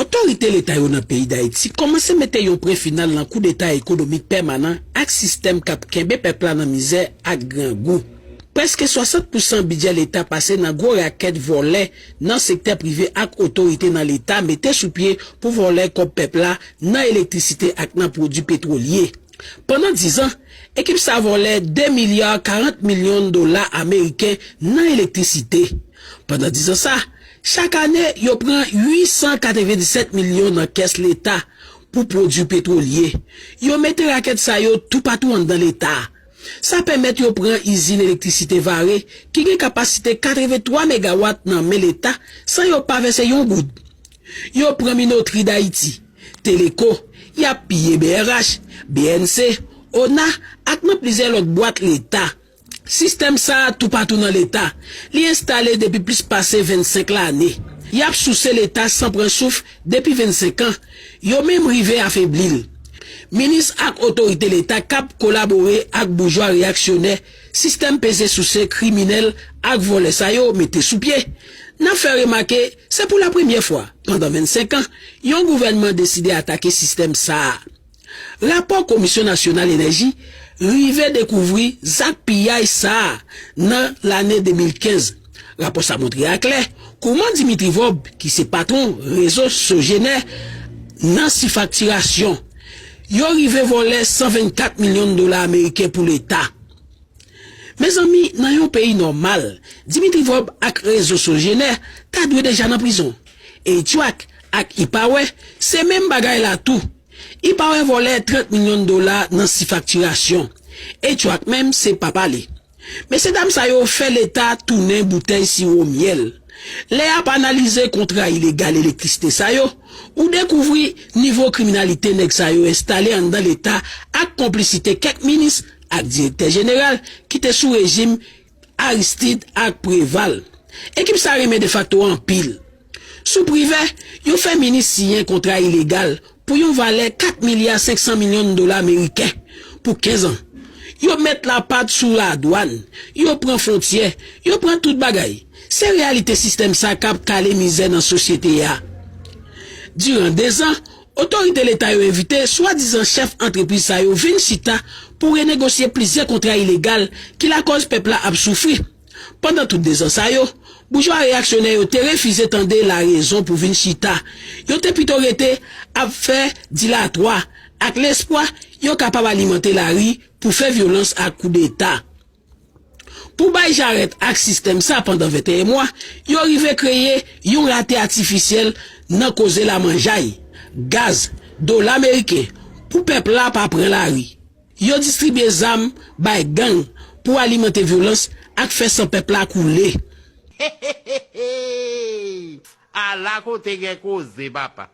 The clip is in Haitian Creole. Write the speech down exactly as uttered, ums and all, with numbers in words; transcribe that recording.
Otorite leta yo nan peyi Dayiti kòmanse mete yon pwen final nan koudeta ekonomik pèmanan ak sistèm k ap kenbe pèp la nan mizè ak grangou. Prèske swasant pousan bidjè leta pase nan gwo rakèt vòlè nan sektè prive ak otorite nan leta mete sou pye pou vòlè kòb pèp la nan elektrisite ak nan pwodui petwolye. Pandan diz an, ekip sa vòlè de milya karant milyon dola ameriken nan elektrisite. Pandan diz an sa, chak ane, yo pran uit san katrevenndisèt milyon nan kès leta pou pwodui petwolye. Yo mete rakèt sa yo toupatou anndan leta. Sa pèmèt yo pran izin elektrisite Vare ki gen kapasite katrevenntwa megawat nan men leta san yo pa vèse yon goud. Yo pran Minotri Dayiti, Teleko, y ap piye B R H, B N C, ona ak nan plizyè lòt bwat leta. Sistèm sa a toupatou nan leta. Li enstale depi plis pase vennsenk lane. Y ap souse leta san pran souf depi vennsenk an. Yo menm rive afebli l. Minis ak otorite leta k ap kolabore ak boujwa reyaksyonè, sistèm peze souse kriminèl ak vòlè sa yo mete sou pye. N ap fè remake, se pou lapremyè fwa, pandan vennsenk an, yon gouvènman deside atake sistèm sa a. Rapò Komisyon Nasyonal Enèji rive dekouvri zak piyay sa a nan lane de mil kenz. Rapò sa montre aklè kouman Dimitri Vorbe, ki se patwon rezo Sogener nan sifaktirasyon, yo rive vòlè san vennkat milyon dola ameriken pou leta. Mezanmi, nan yon peyi nòmal, Dimitri Vorbe ak rezo Sogener ta dwe deja nan prizon. E H-Wack ak Ipawe se menm bagay la tou. Ipawe vòlè trant milyon dola nan sifaktirasyon. H-Wack menm se pa pale. Mesyedam sa yo fè leta tounen boutèy siwo myèl. Lè y ap analize kontra ilegal elektrisite sa yo, ou dekouvri nivo kriminalite nèg sa yo enstale anndan leta ak konplisite kèk minis ak direktè jeneral ki te sou rejim Aristide ak Preval. Ekip sa renmen defakto anpil. Sou privè, yo fè minis siyen kontra ilegal pou yon valè kat milya senk san milyon dola ameriken pou kenz an. Yo met lapat sou ladwann, yo pran fwontyè, yo pran tout bagay. Se reyalite sistèm sa k ap kale mizè nan sosyete a. Diran dezan, otorite leta yo envite swadizan chèf antrepriz sa yo vin chita pou renegosye plizyè kontra ilegal ki lakòz pèp la ap soufri. Pandan tout dezan sa yo, boujwa reyaksyonè yo te refize tande larezon pou vin chita. Yo te pito rete ap fè dilatwa ak lespwa yo kapab alimante lari pou fè vyolans ak koudeta. Pou bay jarèt ak sistèm sa pandan venteyen mwa, yo rive kreye yon rate atifisyèl nan koze lamanjay, gaz, dola ameriken, pou pèp la pa pran lari. Yo distribye zam bay gang pou alimante vyolans ak fè san pèp la koule. Ala kote gen koze, papa.